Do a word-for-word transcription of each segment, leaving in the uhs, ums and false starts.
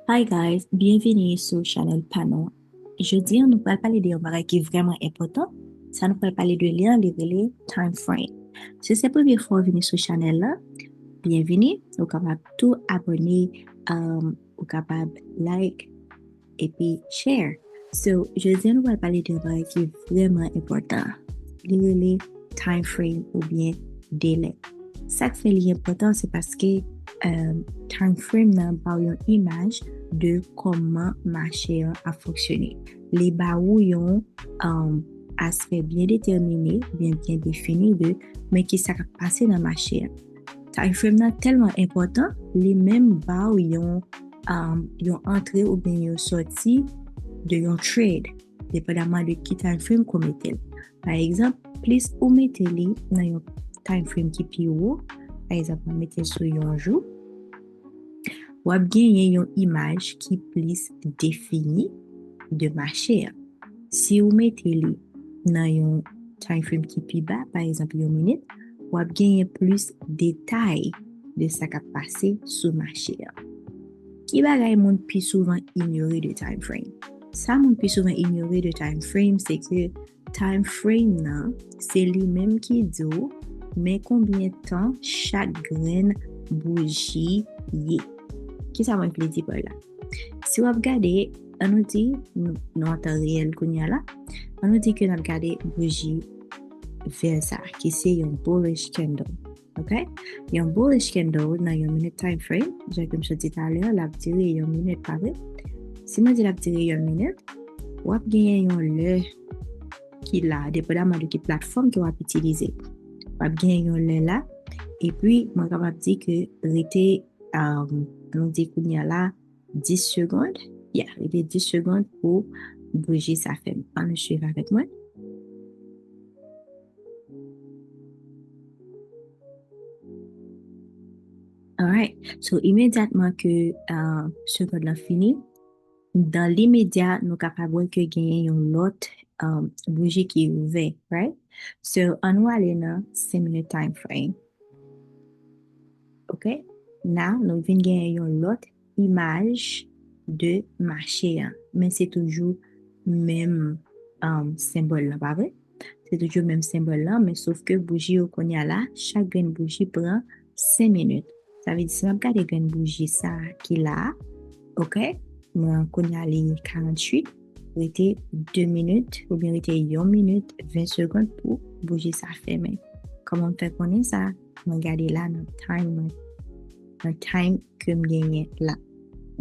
Hi guys, byenvini sou chanèl pa nou. Jodi a nou pral pale de yon bagay ki vrèman enpòtan. Sa nou pral pale de li an, li rele time frame. Si se premye fwa w vini sou chanèl la, byenvini. Ou kapab tou abòne, um, ou kapab like, epi share. So, jodi a nou pral pale de yon bagay ki vrèman enpòtan. Li rele time frame oubyen delè. Sa k fè li enpòtan, se paske, um, time frame nan ba w yon imaj de kòman mache an ap fonksyone. Li ba ou yon, um, aspè byen detèmine, byen, byen defini de men ki sa k ap pase nan mache an. Time frame nan tèlman enpòtan, li menm ba w yon, um, yon antre oubyen yon sòti de yon trade, depandaman de ki time frame ke w mete l. Pa egzanp, plis ou mete li nan yon time frame ki pi wo, pa egzanp, mwen mete l sou yon jou, w ap genyen yon imaj ki plis defini de mache an. Si w mete li nan yon time frame ki pi ba, pa egzanp, yon minit, w ap genyen plis detay de sa k ap pase sou mache an. Ki bagay moun pi souvan inyore de time frame? Sa moun pi souvan inyore de time frame, se ke time frame nan, se li menm ki di w men konbyen tan chak grenn bouji ye. Kisa mwen vle di pa la? Si w ap gade, ann nou di, nou, nou an tan reyèl kounye a la, ann nou di ke n ap gade bouji vè sa, ki se yon bullish candle. Ok? Yon bullish candle nan yon minute time frame, jan ke m sot di talè, l ap dire yon minit, pa vre? Si mwen di l ap dire yon minit, w ap genyen yon lè ki la, depandaman de ki platfòm ke w ap itilize. W ap genyen yon lè la, epi mwen kapab di ke rete, um, nou di kounye a la, dis segonn. Yeah, rete dis segonn pou bouji sa fèmen. Ann swiv avèk mwen. Alright. So, imedyatman ke, uh, segonn lan fini, dan limedya, nou kapab wè ke genyen yon lòt, um, bouji ki ouvè, right? So, ann nou ale nan senk minit time frame. Ok? Now, nou vin genyen yon lòt imaj de mache an. Men se toujou menm, um, senbòl lan, pa vre? Se toujou menm senbòl lan, men sof ke bouji yo kounye a la, chak grenn bouji pran senk minit. Sa vle di, si m ap gade grenn bouji sa a ki la a, ok, mwen kounye a li karanntuit, rete de minit, oubyen rete yon minit, ven segonn pou bouji sa fèmen. Kòman m fè konnen sa? Mwen gade la nan time, nan time ke m genyen la.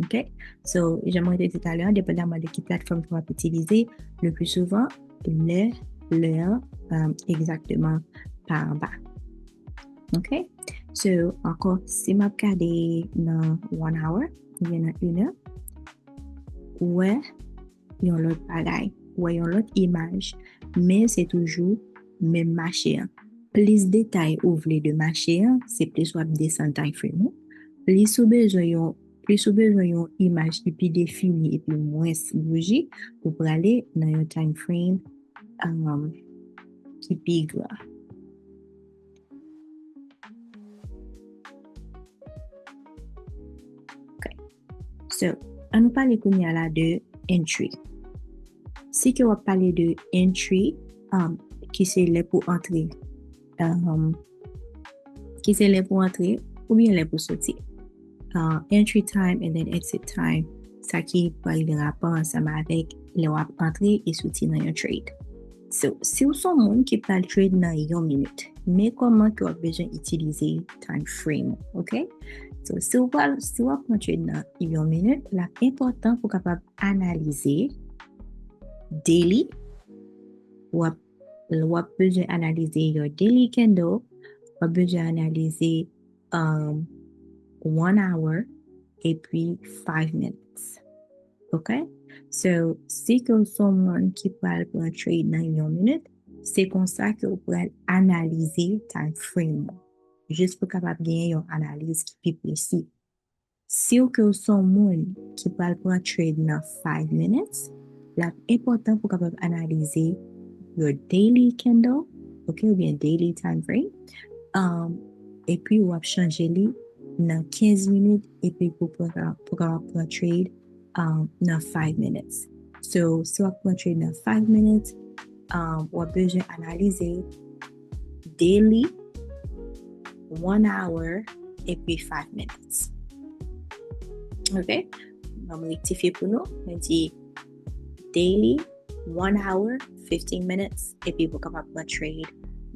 Ok? So, jan mwen te di talè a, depandaman de ki platfòm ke w ap itilize, le pli souvan, lè, lè an, um, egzakteman pa anba. Ok? So, ankò, si m ap gade nan one hour, oubyen nan inè, ou wè yon lòt bagay, ou wè yon lòt imaj, men se toujou menm mache an. Plis detay ou vle de mache an, se plis w ap desann time frame ou. Plis ou bezwen yon, plis ou bezwen yon imaj ki pi defini epi mwens bouji, ou prale nan yon time frame, um, ki pi gran. Ok. So, ann nou pale kounye a la de entry. Si ke w ap pale de entry, um, ki se lè pou antre, um, ki se lè pou antre oubyen lè pou soti. Uh, entry time and then exit time, sa ki pral gen rapò ansanm avèk lè w ap antre e soti nan yon trade. So, si w se yon moun ki pral trade nan yon minit, men kòman ke w ap bezwen itilize time frame, ok? So, si w pral, si w ap pran trade nan yon minit, l ap enpòtan pou w kapab analize daily, w ap, w ap bezwen analize your daily candle, w ap bezwen analize, um, one hour, epi five minutes. Ok? So, si ke w se yon moun ki pral pran trade nan yon minit, se konsa ke w pral analize time frame ou. Jis pou w kapab genyen yon analiz ki pi presi. Si w ke w se yon moun ki pral pran trade nan five minutes, l ap enpòtan pou w kapab analize your daily candle, ok, oubyen daily time frame. Um, epi w ap chanje li nan kenz minit epi pou pran, pou kapab pran trade um, nan five minutes. So, si w ap pran trade nan five minutes, um, w ap bezwen analize daily, one hour, epi five minutes. Ok? Mwen rektifye pou nou. Mwen di daily, one hour, fifteen minutes, epi pou kapab pran trade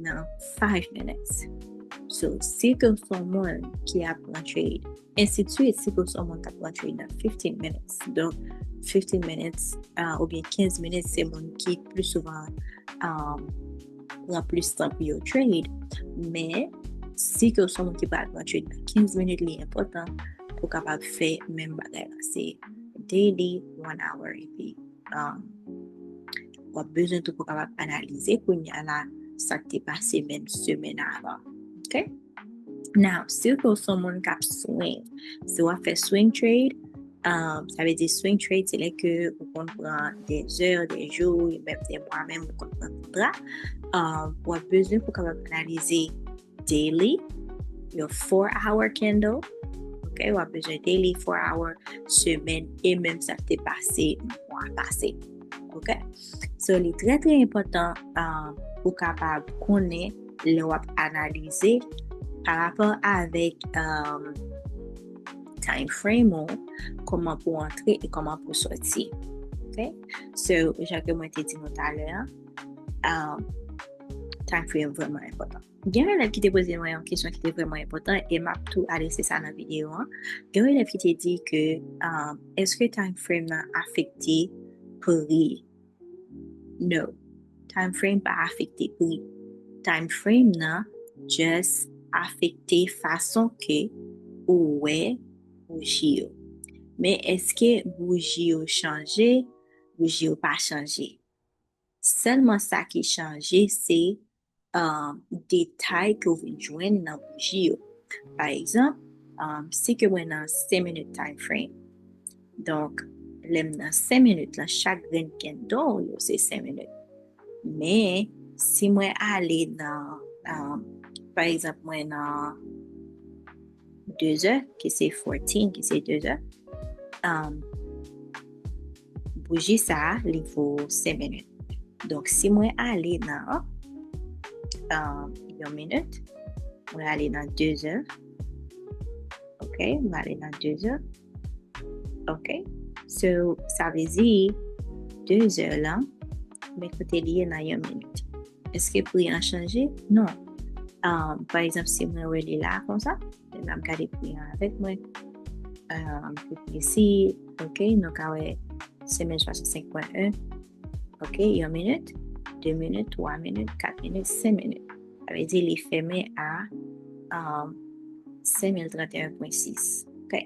nan five minutes. So, si ke w se yon moun ki ap pran trade, ensidswit, si ke w se yon moun k ap pran trade nan fifteen minutes. Donk, fifteen minutes, uh, oubyen kenz minit, se moun ki pli souvan um, pran plis tan pou yo trade. Men, si ke w se yon moun ki pral pran trade nan kenz minit, li enpòtan pou w kapab fè menm bagay la. Se daily, one hour, epi um, w ap bezwen tou pou w kapab analize kounye a la sa k te pase menm semèn avan. Ok? Now, si w se yon moun k ap swing, si w ap fè swing trade, um, sa vle di swing trade, se lè ke ou konn pran de zè, de jou, menm de mwa, menm ou konn pran kontra. Um, w ap bezwen pou w kapab analize daily, your four hour candle. Ok, w ap bezwen daily, four hour, semèn, e menm sa k te pase mwa pase. Ok? So, li trè, trè enpòtan um, pou kapab konnen lè w ap analize pa rapò avèk um, time frame ou, kòman pou antre e kòman pou sòti. Ok? So, jan ke mwen te di nou talè a, um, time frame vrèman enpòtan. Gen yon elèv ki te poze mwen yon kesyon ki te vrèman enpòtan e m ap tou adrese sa nan videyo an. Gen yon elèv ki te di ke um, èske time frame nan afekte pri? No. Time frame pa afekte pri. Time frame nan just afekte fason ke ou wè bouji yo. Men èske bouji yo chanje? Bouji yo pa chanje. Sèlman sa ki chanje se um, detay ke w vin jwenn nan bouji yo. Pa egzanp, um, si ke mwen nan senk minit time frame, donk, lè m nan senk minit lan, chak grenn candle yo se senk minit. Men, si mwen ale nan, um, pa egzanp, mwen nan de zè, ki se fourteen, ki se de zè, um, bouji sa a, li vo senk minit. Donk, si mwen ale nan um, yon minit, mwen ale nan de zè. Ok, mwen ale nan de zè. Ok, so, sa vle di de zè lan, men kote li ye nan yon minit. Èske pri an chanje? Non. Um, pa egzanp, si mwen wè li la konsa, lè m ap gade pri an avèk mwen, um, pi presi, ok, nou ka wè semèn swasannsenk pwen en, ok, yon minit, de minit, twa minit, kat minit, senk minit. Sa vle di li fèmen a um, senk mil trannteyen pwen sis. Ok.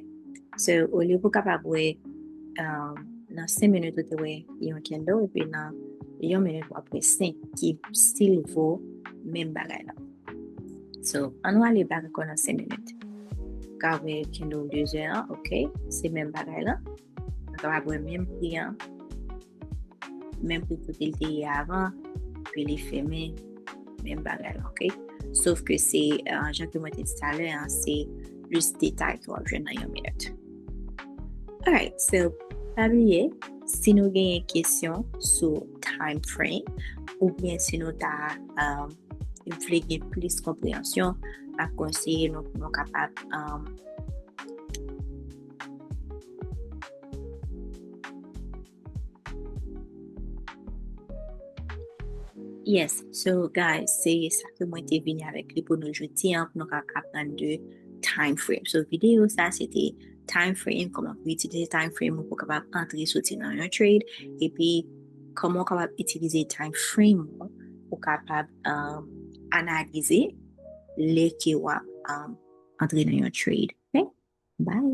So, olye pou kapab wè um, nan senk minit ou te wè yon candle, epi nan yon minit w ap wè senk ki still vo menm bagay la. So, ann nou ale back ankò nan senk minit. Ou ka wè candle de zè an, ok, se menm bagay la. Ou kapab wè menm pri an, menm pri kote l te ye avan, epi li fèmen menm bagay la, ok? Sof ke se, uh, jan ke mwen te di talè an, se plis detay ke w ap jwenn nan yon minit. Alright, so, pa bliye, si nou genyen kesyon sou time frame, oubyen si nou ta um, vle gen plis konpreyansyon, m ap konseye nou pou nou kapab um, Yes, so guys, se sa ke mwen te vini avèk li pou nou jodi an, pou nou ka aprann de time frame. So videyo sa se te time frame, kòman pou itilize time frame ou pou kapab antre soti nan yon trade, epi kòman ou kapab itilize time frame ou pou kapab um, analize lè ke w ap um, antre nan yon trade. Ok? Bye.